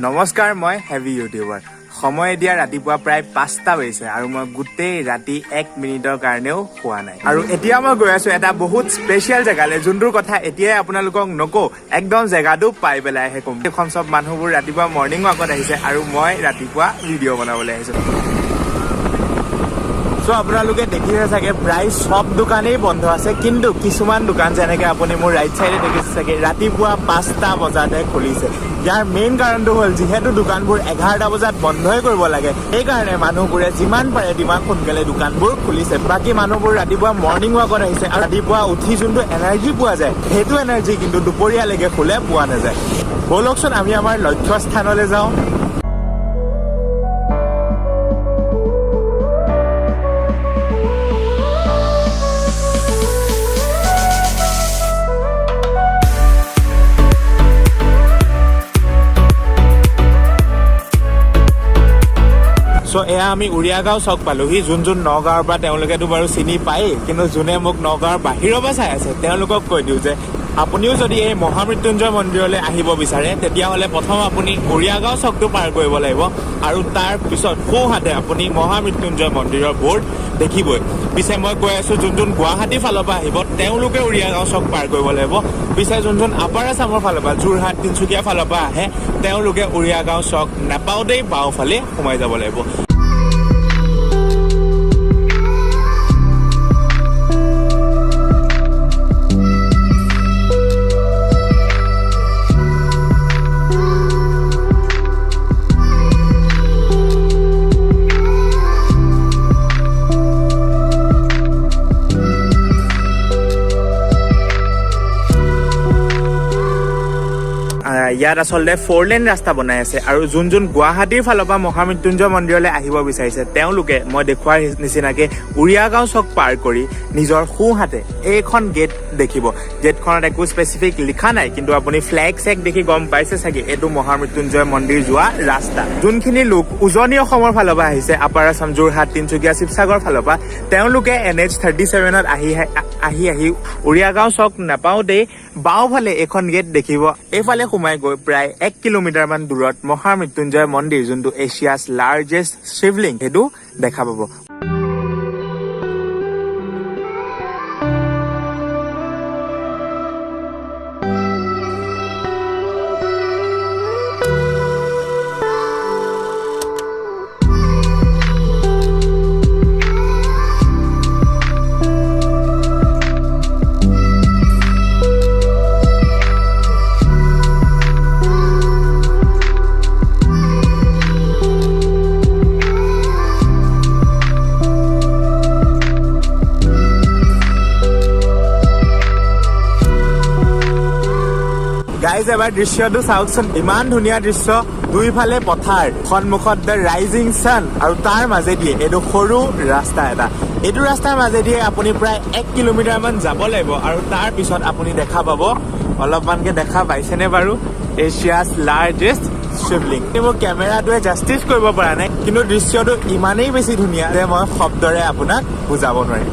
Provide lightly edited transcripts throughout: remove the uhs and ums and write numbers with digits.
নমস্কাৰ, মই heavy YouTuber. সময় এতিয়া ৰাতিপুৱা প্ৰায় 5টা বাজিছে আৰু মই গোটেই ৰাতি 1 মিনিটৰ কাৰণেও শোৱা নাই। আৰু এতিয়া মই গৈ আছো এটা বহুত স্পেচিয়েল জেগালৈ, যোনটোৰ কথা এতিয়াই আপোনালোকক নকওঁ, একদম জেগাটো পাই পেলাইহে ক'ম। এইখন চব মানুহবোৰ ৰাতিপুৱা মৰ্ণিং ৱাকত আহিছে আৰু মই ৰাতিপুৱা ভিডিঅ' বনাবলৈ আহিছো। চ' আপোনালোকে দেখিছে চাগে, প্ৰায় চব দোকানেই বন্ধ আছে, কিন্তু কিছুমান দোকান, যেনেকে আপুনি মোৰ ৰাইট চাইডে দেখিছে চাগে, ৰাতিপুৱা 5টা বজাতে খুলিছে। ইয়াৰ মেইন কাৰণটো হ'ল, যিহেতু দোকানবোৰ 11টা বজাত বন্ধই কৰিব লাগে, সেইকাৰণে মানুহবোৰে যিমান পাৰে তিমান সোনকালে দোকানবোৰ খুলিছে। বাকী মানুহবোৰ ৰাতিপুৱা মৰ্ণিং ৱাকত আহিছে আৰু ৰাতিপুৱা উঠি যোনটো এনাৰ্জি পোৱা যায়, সেইটো এনাৰ্জি কিন্তু দুপৰীয়ালৈকে শুলে পোৱা নাযায়। ব'লকচোন, আমি আমাৰ লক্ষ্য স্থানলৈ যাওঁ। চ' এয়া আমি উৰিয়াগাঁও চক পালোহি। যোন যোন নগাঁৱৰ পৰা, তেওঁলোকেতো বাৰু চিনি পায়েই, কিন্তু যোনে মোক নগাঁৱৰ বাহিৰৰ পৰা চাই আছে, তেওঁলোকক কৈ দিওঁ যে আপুনিও যদি এই মহামৃত্যুঞ্জয় মন্দিৰলৈ আহিব বিচাৰে, তেতিয়াহ'লে প্ৰথম আপুনি উৰিয়াগাঁও চকটো পাৰ কৰিব লাগিব আৰু তাৰ পিছত সোঁহাতে আপুনি মহামৃত্যুঞ্জয় মন্দিৰৰ বৰ্ড দেখিবই। পিছে মই কৈ আছো, যোন যোন গুৱাহাটীৰ ফালৰ পৰা আহিব, তেওঁলোকে উৰিয়াগাঁও চক পাৰ কৰিব লাগিব। পিছে যোন যোন আপাৰ আছামৰ ফালৰ পৰা, যোৰহাট, তিনিচুকীয়া ফালৰ পৰা আহে, তেওঁলোকে উৰিয়াগাঁও চক নাপাওঁতেই বাওঁফালে সোমাই যাব লাগিব। ইয়াত আচলতে ফ'ৰ লেন ৰাস্তা বনাই আছে আৰু যোন যোন গুৱাহাটীৰ ফালৰ পৰা মহামৃত্যুঞ্জয় মন্দিৰলৈ আহিব বিচাৰিছে, তেওঁলোকে মই দেখুওৱাৰ নিচিনাকে উৰিয়াগাঁও চক পাৰ কৰি নিজৰ সোঁহাতে এইখন গেট দেখিব। গেটখনত একো স্পেচিফিক লিখা নাই, কিন্তু আপুনি ফ্লেগ চেগ দেখি গম পাইছে চাগে, এইটো মহামৃত্যুঞ্জয় মন্দিৰ যোৱা ৰাস্তা। যোনখিনি লোক উজনি অসমৰ ফালৰ পৰা আহিছে, আপাৰ আছাম, যোৰহাট, তিনিচুকীয়া, শিৱসাগৰ ফালৰ পৰা, তেওঁলোকে এনএইচ 37ত আহি আহি আহি উৰিয়াগাঁও চক নাপাওঁতেই বাওঁফালে এইখন গেট দেখিব। এইফালে সোমাই গৈ প্ৰায় 1 কিলোমিটাৰ মান দূৰত মহামৃত্যুঞ্জয় মন্দিৰ, যোনটো এছিয়াছ লাৰ্জেষ্ট শিৱলিং, সেইটো দেখা পাব। গাইজ, এবাৰ দৃশ্যটো চাওকচোন। ইমান ধুনীয়া দৃশ্য, দুইফালে পথাৰ, সন্মুখত the rising ছান আৰু তাৰ মাজেদিয়ে এইটো সৰু ৰাস্তা এটা। এইটো ৰাস্তাৰ মাজেদিয়ে আপুনি প্ৰায় 1 কিলোমিটাৰ মান যাব লাগিব আৰু তাৰ পিছত আপুনি দেখা পাব, অলপমানকে দেখা পাইছেনে বাৰু, এছিয়াছ লাৰ্জেষ্ট শিৱলিং। মোৰ কেমেৰাটোৱে জাষ্টিচ কৰিব পৰা নাই, কিন্তু দৃশ্যটো ইমানেই বেছি ধুনীয়া যে মই শব্দৰে আপোনাক বুজাব নোৱাৰিম।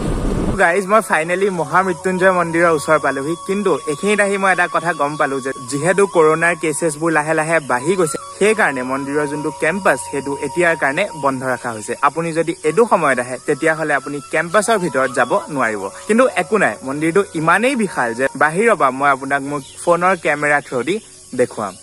গাইজ, মই ফাইনেলি মহামৃত্যুঞ্জয় মন্দিৰৰ ওচৰ পালোহি। কিন্তু এইখিনিত আহি মই এটা কথা গম পালো যে যিহেতু কৰোণাৰ কেচেছবোৰ লাহে লাহে বাঢ়ি গৈছে, সেইকাৰণে মন্দিৰৰ যোনটো কেম্পাছ, সেইটো এতিয়াৰ কাৰণে বন্ধ ৰখা হৈছে। আপুনি যদি এইটো সময়ত আহে, তেতিয়াহ'লে আপুনি কেম্পাছৰ ভিতৰত যাব নোৱাৰিব। কিন্তু একো নাই, মন্দিৰটো ইমানেই বিশাল যে বাহিৰৰ পৰা মই আপোনাক মোৰ ফোনৰ কেমেৰা থ্ৰুদি দেখুৱাম।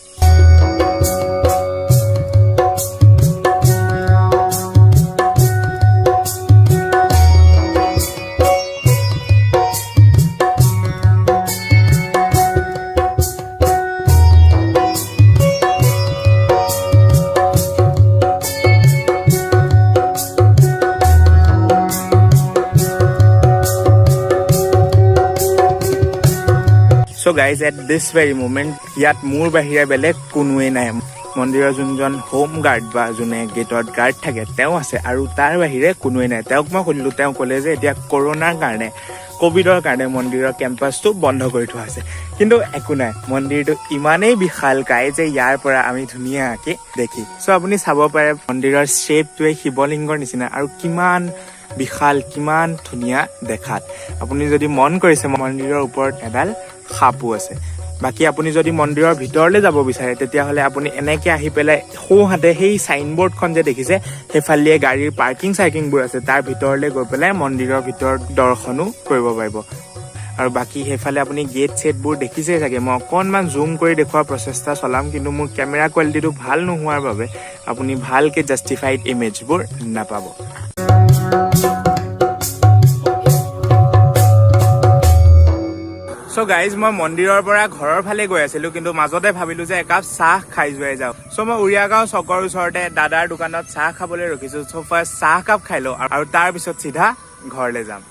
So guys, at this very moment ইয়াত মোৰ বাহিৰে বেলেগ কোনোৱেই নাই। মন্দিৰৰ যোনজন হোম গাৰ্ড বা যোনে গেটত গাৰ্ড থাকে, তেওঁ আছে আৰু তাৰ বাহিৰে কোনোৱেই নাই। তেওঁক মই সুধিলো, তেওঁ ক'লে যে এতিয়া কৰোণাৰ কাৰণে, কভিডৰ কাৰণে মন্দিৰৰ কেম্পাছটো বন্ধ কৰি থোৱা আছে। কিন্তু একো নাই, মন্দিৰটো ইমানেই বিশালকায় যে ইয়াৰ পৰা আমি ধুনীয়াকে দেখি। চ' আপুনি চাব পাৰে, মন্দিৰৰ শ্বেপটোৱে শিৱলিংগৰ নিচিনা আৰু কিমান বিশাল, কিমান ধুনীয়া দেখাত। আপুনি যদি মন কৰিছে, মন্দিৰৰ ওপৰত এডাল সাপো আছে। বাকী আপুনি যদি মন্দিৰৰ ভিতৰলৈ যাব বিচাৰে, তেতিয়াহ'লে আপুনি এনেকৈ আহি পেলাই সোঁহাতে সেই চাইনবৰ্ডখন যে দেখিছে, সেইফালেয়ে গাড়ীৰ পাৰ্কিং চাৰ্কিংবোৰ আছে। তাৰ ভিতৰলৈ গৈ পেলাই মন্দিৰৰ ভিতৰত দৰ্শনো কৰিব পাৰিব। আৰু বাকী সেইফালে আপুনি গেট ছেটবোৰ দেখিছেই চাগে। মই অকণমান জুম কৰি দেখুওৱাৰ প্ৰচেষ্টা চলাম, কিন্তু মোৰ কেমেৰা কোৱালিটিটো ভাল নোহোৱাৰ বাবে আপুনি ভালকৈ জাষ্টিফাইড ইমেজবোৰ নাপাব। চ' গাইজ, মই মন্দিৰৰ পৰা ঘৰৰ ফালে গৈ আছিলো, কিন্তু মাজতে ভাবিলো যে একাপ চাহ খাই যোৱাই যাওঁ। চ' মই উৰিয়াগাঁও চকৰ ওচৰতে দাদাৰ দোকানত চাহ খাবলৈ ৰখিছো। চ' ফাৰ্ষ্ট চাহ কাপ খাই লওঁ আৰু তাৰপিছত চিধা ঘৰলৈ যাম।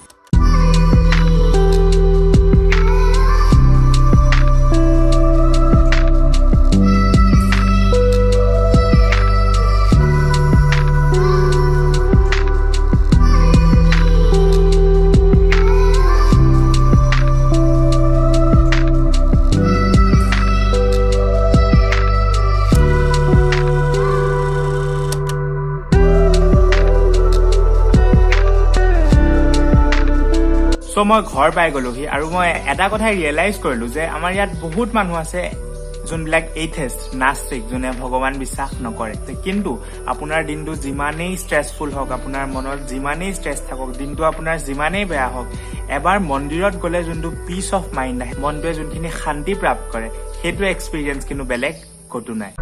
চ' মই ঘৰ পাই গ'লোহি আৰু মই এটা কথাই ৰিয়েলাইজ কৰিলো যে আমাৰ ইয়াত বহুত মানুহ আছে যোনবিলাক এইথেষ্ট, নাস্তিক, যোনে ভগৱান বিশ্বাস নকৰে। কিন্তু আপোনাৰ দিনটো যিমানেই ষ্ট্ৰেছফুল হওক, আপোনাৰ মনত যিমানেই ষ্ট্ৰেছ থাকক, দিনটো আপোনাৰ যিমানেই বেয়া হওক, এবাৰ মন্দিৰত গ'লে যোনটো পিচ অফ মাইণ্ড আহে, মনটোৱে যোনখিনি শান্তি প্ৰাপ্ত কৰে, সেইটো এক্সপিৰিয়েঞ্চ কিন্তু বেলেগ ক'তো নাই।